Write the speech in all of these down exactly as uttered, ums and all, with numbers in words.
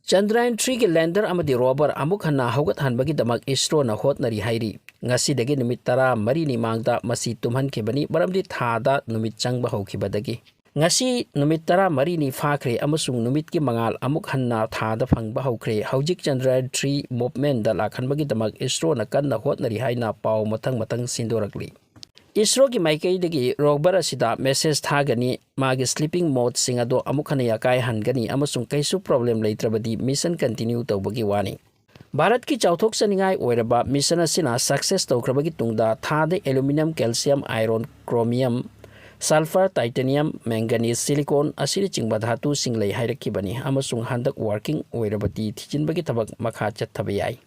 ꯆꯟꯗ꯭ꯔꯌꯥꯟ ꯊ꯭ꯔꯤꯒꯤ ꯂꯦꯟꯗꯔ ꯑꯃꯗꯤ ꯔꯣꯕꯔ ꯑꯃꯨꯛ ꯍꯟꯅ ꯍꯧꯒꯠꯍꯟꯕꯒꯤꯗꯃꯛ ꯏꯁꯔꯣꯅ ꯍꯣꯠꯅꯔꯤ ꯍꯥꯏꯔꯤ꯫ ꯉꯁꯤꯗꯒꯤ ꯅꯨꯃꯤꯠ ꯇꯔꯥꯃꯔꯤꯅꯤ ꯃꯥꯡꯗ ꯃꯁꯤ ꯇꯨꯝꯍꯟꯈꯤꯕꯅꯤ, ꯃꯔꯝꯗꯤ ꯊꯥꯗ ꯅꯨꯃꯤꯠ ꯆꯪꯕ ꯍꯧꯈꯤꯕꯗꯒꯤ꯫ ꯉꯁꯤ ꯅꯨꯃꯤꯠ ꯇꯔꯥꯃꯔꯤꯅꯤ ꯐꯥꯈ꯭ꯔꯦ ꯑꯃꯁꯨꯡ ꯅꯨꯃꯤꯠꯀꯤ ꯃꯉꯥꯜ ꯑꯃꯨꯛ ꯍꯟꯅ ꯊꯥꯗ ꯐꯪꯕ ꯍꯧꯈ꯭ꯔꯦ꯫ ꯍꯧꯖꯤꯛ ꯆꯟꯗ꯭ꯔꯌꯥꯟ ꯊ꯭ꯔꯤ ꯃꯨꯚꯃꯦꯟꯗ ꯂꯥꯛꯍꯟꯕꯒꯤꯗꯃꯛ ꯏꯁꯔꯣꯅ ꯀꯟꯅ ꯍꯣꯠꯅꯔꯤ ꯍꯥꯏꯅ ꯄꯥꯎ ꯃꯊꯪ ꯃꯊꯪ ꯁꯤꯟꯗꯣꯔꯛꯂꯤ꯫ ꯏꯁꯔꯣꯒꯤ ꯃꯥꯏꯀꯩꯗꯒꯤ ꯔꯣꯕꯔ ꯑꯁꯤꯗ ꯃꯦꯁꯦꯖ ꯊꯥꯒꯅꯤ, ꯃꯥꯒꯤ ꯁ꯭ꯂꯤꯄꯤꯡ ꯃꯣꯗꯁꯤꯡ ꯑꯗꯣ ꯑꯃꯨꯛ ꯍꯟꯅ ꯌꯥꯀꯥꯏꯍꯟꯒꯅꯤ ꯑꯃꯁꯨꯡ ꯀꯩꯁꯨ ꯄ꯭ꯔꯣꯕ꯭ꯂꯦꯝ ꯂꯩꯇ꯭ꯔꯕꯗꯤ ꯃꯤꯁꯟ ꯀꯟꯇꯤꯅ꯭ꯌꯨ ꯇꯧꯕꯒꯤ ꯋꯥꯅꯤ꯫ ꯚꯥꯔꯠꯀꯤ ꯆꯥꯎꯊꯣꯛꯆꯅꯤꯡꯉꯥꯏ ꯑꯣꯏꯔꯕ ꯃꯤꯁꯟ ꯑꯁꯤꯅ ꯁꯛꯁꯦꯁ ꯇꯧꯈ꯭ꯔꯕꯒꯤ ꯇꯨꯡꯗ ꯊꯥꯗ aluminium, calcium, iron, chromium, sulphur, titanium, manganese, silicon ꯑꯁꯤꯅꯆꯤꯡꯕ ꯙꯥꯇꯨꯁꯤꯡ ꯂꯩ ꯍꯥꯏꯔꯛꯈꯤꯕꯅꯤ ꯑꯃꯁꯨꯡ ꯍꯟꯗꯛ ꯋꯥꯔꯀꯤꯡ ꯑꯣꯏꯔꯕꯗꯤ ꯊꯤꯖꯤꯟꯕꯒꯤ ꯊꯕꯛ ꯃꯈꯥ ꯆꯠꯊꯕ ꯌꯥꯏ꯫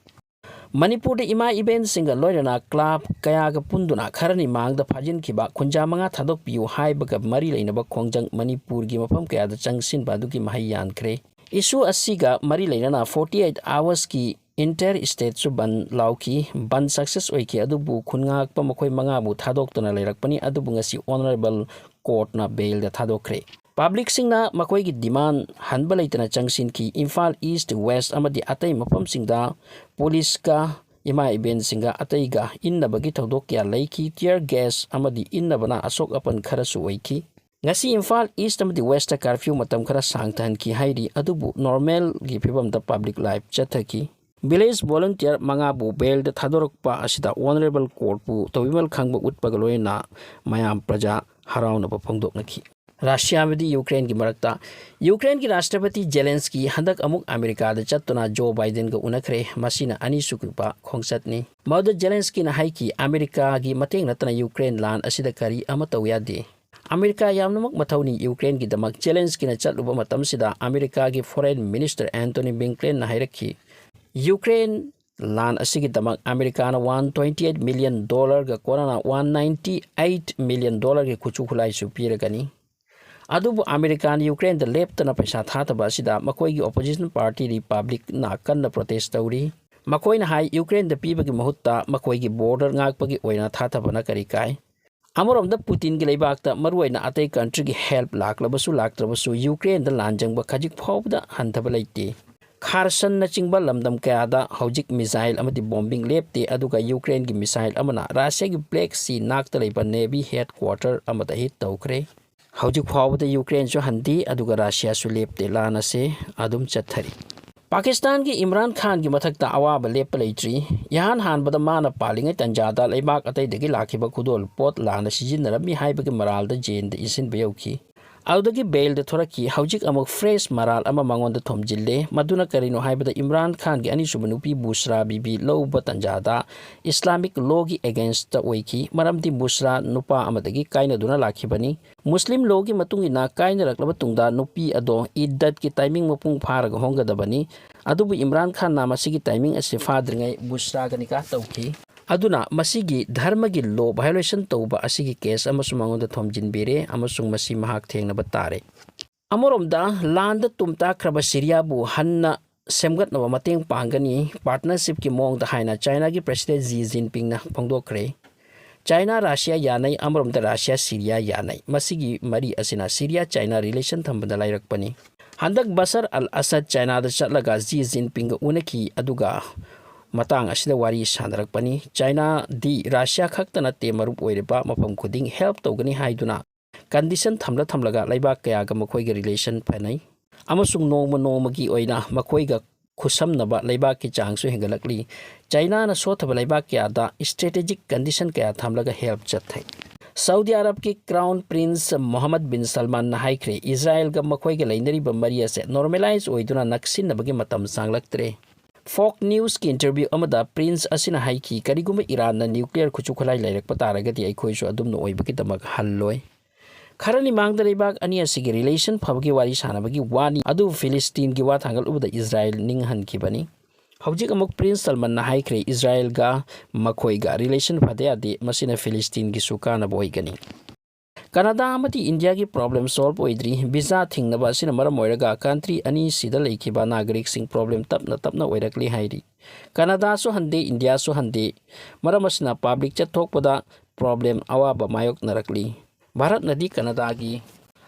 ꯃꯅꯤꯄꯨꯔꯗ ꯏꯃꯥ ꯏꯕꯦꯟꯁꯤꯡꯒ ꯂꯣꯏꯅꯅ ꯀ꯭ꯂꯕ ꯀꯌꯥꯒ ꯄꯨꯟꯗꯨꯅ ꯈꯔꯅꯤ ꯃꯥꯡꯗ ꯐꯥꯖꯤꯟꯈꯤꯕ ꯈꯨꯟꯖꯥ ꯃꯉꯥ ꯊꯥꯗꯣꯛꯄꯤꯌꯨ ꯍꯥꯏꯕꯒ ꯃꯔꯤ ꯂꯩꯅꯕ ꯈꯣꯡꯖꯪ ꯃꯅꯤꯄꯨꯔꯒꯤ ꯃꯐꯝ ꯀꯌꯥꯗ ꯆꯪꯁꯤꯟꯕ ꯑꯗꯨꯒꯤ ꯃꯍꯩ ꯌꯥꯟꯈ꯭ꯔꯦ꯫ ꯏꯁꯨ ꯑꯁꯤꯒ ꯃꯔꯤ ꯂꯩꯅꯅ forty eight hoursꯀꯤ ꯏꯟꯇꯔ ꯁ꯭ꯇꯦꯠꯁꯨ ꯕꯟ ꯂꯥꯎꯈꯤ꯫ ꯕꯟ ꯁꯛꯁꯦꯁ ꯑꯣꯏꯈꯤ, ꯑꯗꯨꯕꯨ ꯈꯨꯟ ꯉꯥꯛꯄ ꯃꯈꯣꯏ ꯃꯉꯥꯕꯨ ꯊꯥꯗꯣꯛꯇꯨꯅ ꯂꯩꯔꯛꯄꯅꯤ, ꯑꯗꯨꯕꯨ ꯉꯁꯤ ꯑꯣꯅꯔꯦꯕꯜ ꯀꯣꯔꯠꯅ ꯕꯦꯜꯗ ꯊꯥꯗꯣꯛꯈ꯭ꯔꯦ꯫ ꯄꯕ꯭ꯂꯤꯛꯁꯤꯡꯅ ꯃꯈꯣꯏꯒꯤ ꯗꯤꯃꯥꯟ ꯍꯟꯕ ꯂꯩꯇꯅ ꯆꯪꯁꯤꯟꯈꯤ꯫ ꯏꯝꯐꯥꯜ ꯏꯁ꯭ꯠ, ꯋꯦꯁ꯭ꯠ ꯑꯃꯗꯤ ꯑꯇꯩ ꯃꯐꯝꯁꯤꯡꯗ ꯄꯨꯂꯤꯁꯀ ꯏꯃꯥ ꯏꯕꯦꯟꯁꯤꯡꯒ ꯑꯇꯩꯒ ꯏꯟꯅꯕꯒꯤ ꯊꯧꯗꯣꯛ ꯀꯌꯥ ꯂꯩꯈꯤ꯫ ꯇꯤꯌꯔ ꯒ꯭ꯌꯥꯁ ꯑꯃꯗꯤ ꯏꯟꯅꯕꯅ ꯑꯁꯣꯛ ꯑꯄꯟ ꯈꯔꯁꯨ ꯑꯣꯏꯈꯤ꯫ ꯉꯁꯤ ꯏꯝꯐꯥꯜ ꯏꯁ꯭ꯠ ꯑꯃꯗꯤ ꯋꯦꯁ꯭ꯠꯇ ꯀꯥꯔꯐ꯭ꯌꯨ ꯃꯇꯝ ꯈꯔ ꯁꯥꯡꯊꯍꯟꯈꯤ ꯍꯥꯏꯔꯤ, ꯑꯗꯨꯕꯨ ꯅꯣꯔꯃꯦꯜꯒꯤ ꯐꯤꯕꯝꯗ ꯄꯕ꯭ꯂꯤꯛ ꯂꯥꯏꯐ ꯆꯠꯊꯈꯤ꯫ ꯚꯤꯂꯦꯖ ꯚꯣꯂꯨꯟꯇꯤꯌꯔ ꯃꯉꯥꯕꯨ ꯕꯦꯜꯗ ꯊꯥꯗꯣꯔꯛꯄ ꯑꯁꯤꯗ ꯑꯣꯅꯔꯦꯕꯜ ꯀꯣꯔꯠꯄꯨ ꯇꯧꯕꯤꯃꯜ ꯈꯪꯕ ꯎꯠꯄꯒ ꯂꯣꯏꯅꯅ ꯃꯌꯥꯝ ꯄ꯭ꯔꯖꯥ ꯍꯔꯥꯎꯅꯕ ꯐꯣꯡꯗꯣꯛꯅꯈꯤ꯫ ꯔꯁꯤꯌꯥ ꯑꯃꯗꯤ ꯌꯨꯀ꯭ꯔꯦꯟꯒꯤ ꯃꯔꯛꯇ꯫ ꯌꯨꯀ꯭ꯔꯦꯟꯒꯤ ꯔꯥꯁꯇ꯭ꯔꯄꯇꯤ ꯖꯦꯂꯦꯟꯁꯀꯤ ꯍꯟꯗꯛ ꯑꯃꯨꯛ ꯑꯃꯦꯔꯤꯀꯥꯗ ꯆꯠꯇꯨꯅ ꯖꯣ ꯕꯥꯏꯗꯦꯟꯒ ꯎꯅꯈ꯭ꯔꯦ꯫ ꯃꯁꯤꯅ ꯑꯅꯤꯁꯨꯕ ꯈꯣꯡꯆꯠꯅꯤ꯫ ꯃꯗꯨꯗ ꯖꯦꯂꯦꯟꯁꯀꯤꯅ ꯍꯥꯏꯈꯤ, "ꯑꯃꯦꯔꯤꯀꯥꯒꯤ ꯃꯇꯦꯡ ꯅꯠꯇꯅ ꯌꯨꯀ꯭ꯔꯦꯟ ꯂꯥꯟ ꯑꯁꯤꯗ ꯀꯔꯤ ꯑꯃ ꯇꯧ ꯌꯥꯗꯦ꯫ ꯑꯃꯦꯔꯤꯀꯥ ꯌꯥꯝꯅꯃꯛ ꯃꯊꯧꯅꯤ ꯌꯨꯀ꯭ꯔꯦꯟꯒꯤꯗꯃꯛ꯫" ꯖꯦꯂꯦꯟꯁꯀꯤꯅ ꯆꯠꯂꯨꯕ ꯃꯇꯝꯁꯤꯗ ꯑꯃꯦꯔꯤꯀꯥꯒꯤ ꯐꯣꯔꯦꯟ ꯃꯤꯅꯤꯁꯇꯔ ꯑꯦꯟꯇꯣꯅꯤ ꯕ꯭ꯂꯤꯡꯀꯦꯟꯅ ꯍꯥꯏꯔꯛꯈꯤ, ꯌꯨꯀ꯭ꯔꯦꯟ ꯂꯥꯟ ꯑꯁꯤꯒꯤꯗꯃꯛ ꯑꯃꯦꯔꯤꯀꯥꯅ one twenty eight million dollarꯒ ꯀꯣꯟꯅꯅ one ninety eight million dollarꯒꯤ ꯈꯨꯠꯁꯨ ꯈꯨꯠꯂꯥꯏꯁꯨ ꯄꯤꯔꯒꯅꯤ꯫ ꯑꯗꯨꯕꯨ ꯑꯃꯦꯔꯤꯀꯥꯅ ꯌꯨꯀ꯭ꯔꯦꯟꯗ ꯂꯦꯞꯇꯅ ꯄꯩꯁꯥ ꯊꯥꯗꯕ ꯑꯁꯤꯗ ꯃꯈꯣꯏꯒꯤ ꯑꯣꯄꯣꯖꯤꯁꯟ ꯄꯥꯔꯇꯤ ꯔꯤꯄꯕ꯭ꯂꯤꯛꯅ ꯀꯟꯅ ꯄ꯭ꯔꯣꯇꯦꯁ ꯇꯧꯔꯤ꯫ ꯃꯈꯣꯏꯅ ꯍꯥꯏ, ꯌꯨꯀ꯭ꯔꯦꯟꯗ ꯄꯤꯕꯒꯤ ꯃꯍꯨꯠꯇ ꯃꯈꯣꯏꯒꯤ ꯕꯣꯔꯗꯔ ꯉꯥꯛꯄꯒꯤ ꯑꯣꯏꯅ ꯊꯥꯗꯕꯅ ꯀꯔꯤ ꯀꯥꯏ? ꯑꯃꯔꯣꯝꯗ ꯄꯨꯇꯤꯟꯒꯤ ꯂꯩꯕꯥꯛꯇ ꯃꯔꯨꯑꯣꯏꯅ ꯑꯇꯩ ꯀꯟꯇ꯭ꯔꯤꯒꯤ ꯍꯦꯜꯞ ꯂꯥꯛꯂꯕꯁꯨ ꯂꯥꯛꯇ꯭ꯔꯕꯁꯨ ꯌꯨꯀ꯭ꯔꯦꯟꯗ ꯂꯥꯟ ꯆꯪꯕ ꯈꯖꯤꯛ ꯐꯥꯎꯕꯗ ꯍꯟꯊꯕ ꯂꯩꯇꯦ꯫ ꯈꯥꯔꯁꯟꯅꯆꯤꯡꯕ ꯂꯝꯗꯝ ꯀꯌꯥꯗ ꯍꯧꯖꯤꯛ missile ꯑꯃꯗꯤ bombing ꯂꯦꯞꯇꯦ, ꯑꯗꯨꯒ ꯌꯨꯀ꯭ꯔꯦꯟꯒꯤ missile ꯑꯃꯅ ꯔꯁꯤꯌꯥꯒꯤ Black Sea ꯅꯥꯛꯇ ꯂꯩꯕ Navy headquarter ꯑꯃꯗ hit ꯇꯧꯈ꯭ꯔꯦ꯫ ꯍꯧꯖꯤꯛ ꯐꯥꯎꯕꯗ ꯌꯨꯀ꯭ꯔꯦꯟꯁꯨ ꯍꯟꯗꯦ, ꯑꯗꯨꯒ ꯔꯁꯤꯌꯥꯁꯨ ꯂꯦꯞꯇꯦ꯫ ꯂꯥꯟ ꯑꯁꯦ ꯑꯗꯨꯝ ꯆꯠꯊꯔꯤ꯫ ꯄꯥꯀꯤꯁꯇꯥꯟꯒꯤ ꯏꯝꯔꯥꯟ ꯈꯥꯟꯒꯤ ꯃꯊꯛꯇ ꯑꯋꯥꯕ ꯂꯦꯞꯄ ꯂꯩꯇ꯭ꯔꯤ꯫ ꯏꯍꯥꯟ ꯍꯥꯟꯕꯗ ꯃꯥꯅ ꯄꯥꯜꯂꯤꯉꯩ ꯇꯟꯖꯥꯗ ꯂꯩꯕꯥꯛ ꯑꯇꯩꯗꯒꯤ ꯂꯥꯛꯈꯤꯕ ꯈꯨꯗꯣꯜ ꯄꯣꯠ ꯂꯥꯟꯅ ꯁꯤꯖꯤꯟꯅꯔꯝꯃꯤ ꯍꯥꯏꯕꯒꯤ ꯃꯔꯥꯜꯗ ꯖꯦꯜꯗ ꯏꯟꯁꯤꯟꯕ ꯌꯧꯈꯤ꯫ ꯑꯗꯨꯗꯒꯤ ꯕꯦꯜꯗ ꯊꯣꯔꯛꯈꯤ꯫ ꯍꯧꯖꯤꯛ ꯑꯃꯨꯛ fresh ꯃꯔꯥꯜ ꯑꯃ ꯃꯉꯣꯟꯗ ꯊꯣꯝꯖꯤꯜꯂꯦ꯫ ꯃꯗꯨꯅ ꯀꯔꯤꯅꯣ ꯍꯥꯏꯕꯗ, ꯏꯝꯔꯥꯟ ꯈꯥꯟꯒꯤ ꯑꯅꯤꯁꯨꯕ ꯅꯨꯄꯤ ꯕꯨꯁ꯭ꯔꯥ ꯕꯤꯕꯤ ꯂꯧꯕ ꯇꯟꯖꯥꯗ Islamic lawꯒꯤ againstꯇ ꯑꯣꯏꯈꯤ, ꯃꯔꯝꯗꯤ ꯕꯨꯁ꯭ꯔꯥ ꯅꯨꯄꯥ ꯑꯃꯗꯒꯤ ꯀꯥꯏꯅꯗꯨꯅ ꯂꯥꯛꯈꯤꯕꯅꯤ꯫ ꯃꯨꯁꯂꯤꯝ lawꯒꯤ ꯃꯇꯨꯡ ꯏꯟꯅ ꯀꯥꯏꯅꯔꯛꯂꯕ ꯇꯨꯡꯗ ꯅꯨꯄꯤ ꯑꯗꯣ ꯏꯗꯠꯀꯤ timing ꯃꯄꯨꯡ ꯐꯥꯔꯒ ꯍꯣꯡꯒꯗꯕꯅꯤ꯫ ꯑꯗꯨꯕꯨ ꯏꯝꯔꯥꯟ ꯈꯥꯟꯅ ꯃꯁꯤꯒꯤ timing ꯑꯁꯤ ꯐꯥꯗ꯭ꯔꯤꯉꯩ ꯕꯨꯁ꯭ꯔꯥꯒ ꯅꯤꯀꯥꯍ ꯇꯧꯈꯤ꯫ ꯑꯗꯨꯅ ꯃꯁꯤꯒꯤ ꯙꯔꯃꯒꯤ law violation ꯇꯧꯕ ꯑꯁꯤꯒꯤ case ꯑꯃꯁꯨ ꯃꯉꯣꯟꯗ ꯊꯣꯝꯖꯤꯟꯕꯤꯔꯦ, ꯑꯃꯁꯨꯡ ꯃꯁꯤ ꯃꯍꯥꯛ ꯊꯦꯡꯅꯕ ꯇꯥꯔꯦ꯫ ꯑꯃꯔꯣꯝꯗ, ꯂꯥꯟꯗ ꯇꯨꯝ ꯇꯥꯈ꯭ꯔꯕ ꯁꯤꯔꯤꯌꯥꯕꯨ ꯍꯟꯅ ꯁꯦꯝꯒꯠꯅꯕ ꯃꯇꯦꯡ ꯄꯥꯡꯒꯅꯤ, partnershipꯀꯤ ꯃꯑꯣꯡꯗ ꯍꯥꯏꯅ ꯆꯥꯏꯅꯥꯒꯤ President Xi Jinpingꯅ ꯐꯣꯡꯗꯣꯛꯈ꯭ꯔꯦ꯫ ꯆꯥꯏꯅꯥ ꯔꯁꯤꯌꯥ ꯌꯥꯅꯩ, ꯑꯃꯔꯣꯝꯗ ꯔꯁꯤꯌꯥ ꯁꯤꯔꯤꯌꯥ ꯌꯥꯅꯩ꯫ ꯃꯁꯤꯒꯤ ꯃꯔꯤ ꯑꯁꯤꯅ ꯁꯤꯔꯤꯌꯥ ꯆꯥꯏꯅꯥ relation ꯊꯝꯕꯗ ꯂꯩꯔꯛꯄꯅꯤ꯫ ꯍꯟꯗꯛ ꯕꯁꯔ ꯑꯜ ꯑꯁꯗ ꯆꯥꯏꯅꯥꯗ ꯆꯠꯂꯒ ꯖꯤ ꯖꯤꯟꯄꯤꯡꯒ ꯎꯅꯈꯤ, ꯑꯗꯨꯒ ꯃꯇꯥꯡ ꯑꯁꯤꯗ ꯋꯥꯔꯤ ꯁꯥꯟꯅꯔꯛꯄꯅꯤ꯫ ꯆꯥꯏꯅꯥꯗꯤ ꯔꯁꯤꯌꯥ ꯈꯛꯇ ꯅꯠꯇꯦ, ꯃꯔꯨꯞ ꯑꯣꯏꯔꯤꯕ ꯃꯐꯝ ꯈꯨꯗꯤꯡ help ꯇꯧꯒꯅꯤ ꯍꯥꯏꯗꯨꯅ condition ꯊꯝꯂ ꯊꯝꯂꯒ ꯂꯩꯕꯥꯛ ꯀꯌꯥꯒ ꯃꯈꯣꯏꯒ relation ꯐꯅꯩ, ꯑꯃꯁꯨꯡ ꯅꯣꯡꯃ ꯅꯣꯡꯃꯒꯤ ꯑꯣꯏꯅ ꯃꯈꯣꯏꯒ ꯈꯨꯠꯁꯝꯅꯕ ꯂꯩꯕꯥꯛꯀꯤ ꯆꯥꯡꯁꯨ ꯍꯦꯟꯒꯠꯂꯛꯂꯤ꯫ ꯆꯥꯏꯅꯥꯅ ꯁꯣꯠꯊꯕ ꯂꯩꯕꯥꯛ ꯀꯌꯥꯗ strategic condition ꯀꯌꯥ ꯊꯝꯂꯒ help ꯆꯠꯊꯩ꯫ ꯁꯥꯎꯗꯤ ꯑꯔꯕꯀꯤ Crown Prince ꯃꯣꯍꯝꯃꯗ ꯕꯤꯟ ꯁꯜꯃꯥꯟꯅ ꯍꯥꯏꯈ꯭ꯔꯦ, ꯏꯖꯔꯥꯏꯜꯒ ꯃꯈꯣꯏꯒ ꯂꯩꯅꯔꯤꯕ ꯃꯔꯤ ꯑꯁꯦ normalize ꯑꯣꯏꯗꯨꯅ ꯅꯛꯁꯤꯟꯅꯕꯒꯤ ꯃꯇꯝ ꯁꯥꯡꯂꯛꯇ꯭ꯔꯦ꯫ Fox Newsꯀꯤ interview ꯑꯃꯗ Prince ꯑꯁꯤꯅ ꯍꯥꯏꯈꯤ, ꯀꯔꯤꯒꯨꯝꯕ ꯏꯔꯥꯟꯅ nuclear ꯈꯨꯠꯁꯨ ꯈꯨꯠꯂꯥꯏ ꯂꯩꯔꯛꯄ ꯇꯥꯔꯒꯗꯤ ꯑꯩꯈꯣꯏꯁꯨ ꯑꯗꯨꯝꯅ ꯑꯣꯏꯕꯒꯤꯗꯃꯛ ꯍꯜꯂꯣꯏ꯫ ꯈꯔꯅꯤ ꯃꯥꯡꯗ ꯂꯩꯕꯥꯛ ꯑꯅꯤ ꯑꯁꯤꯒꯤ relation ꯐꯕꯒꯤ ꯋꯥꯔꯤ ꯁꯥꯟꯅꯕꯒꯤ ꯋꯥꯅꯤ, ꯑꯗꯨꯕꯨ ꯐꯤꯂꯤꯁꯇꯤꯟꯒꯤ ꯋꯥ ꯊꯥꯡꯒꯠꯂꯨꯕꯗ ꯏꯖꯔꯥꯏꯜ ꯅꯤꯡꯍꯟꯈꯤꯕꯅꯤ꯫ ꯍꯧꯖꯤꯛ ꯑꯃꯨꯛ Prince ꯁꯜꯃꯟꯅ ꯍꯥꯏꯈ꯭ꯔꯦ, ꯏꯖꯔꯥꯏꯜꯒ ꯃꯈꯣꯏꯒ relation ꯐꯗ ꯌꯥꯗꯦ, ꯃꯁꯤꯅ ꯐꯤꯂꯤꯁꯇꯤꯟꯒꯤꯁꯨ ꯀꯥꯟꯅꯕ ꯑꯣꯏꯒꯅꯤ꯫ ꯀꯅꯥꯗꯥ ꯑꯃꯗꯤ ꯏꯟꯗꯤꯌꯥꯒꯤ problem solve ꯑꯣꯏꯗ꯭ꯔꯤ꯫ Visa ꯊꯤꯡꯅꯕ ꯑꯁꯤꯅ ꯃꯔꯝ ꯑꯣꯏꯔꯒ country ꯑꯅꯤꯁꯤꯗ ꯂꯩꯈꯤꯕ ꯅꯥꯒꯔꯤꯛꯁꯤꯡ problem ꯇꯞꯅ ꯇꯞꯅ ꯑꯣꯏꯔꯛꯂꯤ ꯍꯥꯏꯔꯤ꯫ ꯀꯅꯥꯗꯥꯁꯨ ꯍꯟꯗꯦ, ꯏꯟꯗꯤꯌꯥꯁꯨ ꯍꯟꯗꯦ꯫ ꯃꯔꯝ ꯑꯁꯤꯅ public ꯆꯠꯊꯣꯛꯄꯗ problem, ꯑꯋꯥꯕ ꯃꯥꯌꯣꯛꯅꯔꯛꯂꯤ꯫ ꯚꯥꯔꯠꯅꯗꯤ ꯀꯅꯥꯗꯥꯒꯤ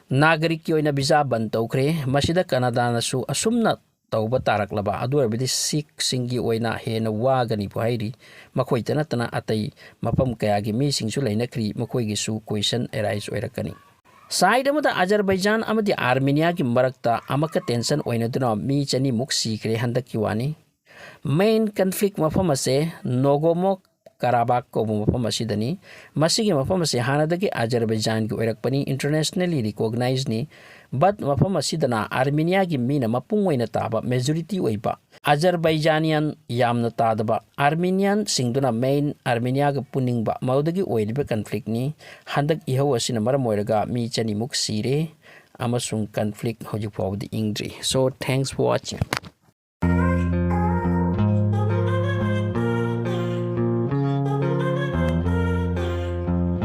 ꯅꯥꯒꯔꯤꯛꯀꯤ ꯑꯣꯏꯅ visa ꯕꯟ ꯇꯧꯈ꯭ꯔꯦ꯫ ꯃꯁꯤꯗ ꯀꯅꯥꯗꯥꯅꯁꯨ ꯑꯁꯨꯝꯅ ꯇꯧꯕ ꯇꯥꯔꯛꯂꯕ ꯑꯗꯨ ꯑꯣꯏꯔꯕꯗꯤ ꯁꯤꯈꯁꯤꯡꯒꯤ ꯑꯣꯏꯅ ꯍꯦꯟꯅ ꯋꯥꯒꯅꯤꯕꯨ ꯍꯥꯏꯔꯤ꯫ ꯃꯈꯣꯏꯇ ꯅꯠꯇꯅ ꯑꯇꯩ ꯃꯐꯝ ꯀꯌꯥꯒꯤ ꯃꯤꯁꯤꯡꯁꯨ ꯂꯩꯅꯈ꯭ꯔꯤ, ꯃꯈꯣꯏꯒꯤꯁꯨ question arise ꯑꯣꯏꯔꯛꯀꯅꯤ꯫ Side ꯑꯃꯗ ꯑꯖꯔꯕꯩꯖꯥꯟ ꯑꯃꯗꯤ ꯑꯥꯔꯃꯦꯅꯤꯌꯥꯒꯤ ꯃꯔꯛꯇ ꯑꯃꯛꯀ tension ꯑꯣꯏꯅꯗꯨꯅ ꯃꯤ ꯆꯅꯤꯃꯨꯛ ꯁꯤꯈ꯭ꯔꯦ ꯍꯟꯗꯛꯀꯤ ꯋꯥꯅꯤ꯫ Main conflict ꯃꯐꯝ ꯑꯁꯦ ꯅꯣꯒꯣꯃꯣ ꯀꯔꯥꯕꯥꯛ ꯀꯧꯕ ꯃꯐꯝ ꯑꯁꯤꯗꯅꯤ꯫ ꯃꯁꯤꯒꯤ ꯃꯐꯝ ꯑꯁꯤ ꯍꯥꯟꯅꯗꯒꯤ ꯑꯖꯔꯕꯩꯖꯥꯟꯒꯤ ꯑꯣꯏꯔꯛꯄꯅꯤ, internationally recognisedꯅꯤ꯫ But ꯃꯐꯝ ꯑꯁꯤꯗꯅ ꯑꯥꯔꯃꯦꯅꯤꯌꯥꯒꯤ ꯃꯤꯅ ꯃꯄꯨꯡ ꯑꯣꯏꯅ ꯇꯥꯕ, majority ꯑꯣꯏꯕ, Azerbaijanian ꯌꯥꯝꯅ ꯇꯥꯗꯕ ꯑꯥꯔꯃꯦꯅꯤꯌꯥꯟꯁꯤꯡꯗꯨꯅ main ꯑꯥꯔꯃꯦꯅꯤꯌꯥꯒ ꯄꯨꯅꯤꯡꯕ ꯃꯗꯨꯗꯒꯤ ꯑꯣꯏꯔꯤꯕ conflictꯅꯤ꯫ ꯍꯟꯗꯛ ꯏꯍꯧ ꯑꯁꯤꯅ ꯃꯔꯝ ꯑꯣꯏꯔꯒ ꯃꯤ ꯆꯅꯤꯃꯨꯛ ꯁꯤꯔꯦ ꯑꯃꯁꯨꯡ conflict ꯍꯧꯖꯤꯛ ꯐꯥꯎꯕꯗꯤ ꯏꯪꯗ꯭ꯔꯤ꯫ So, thanks for watching.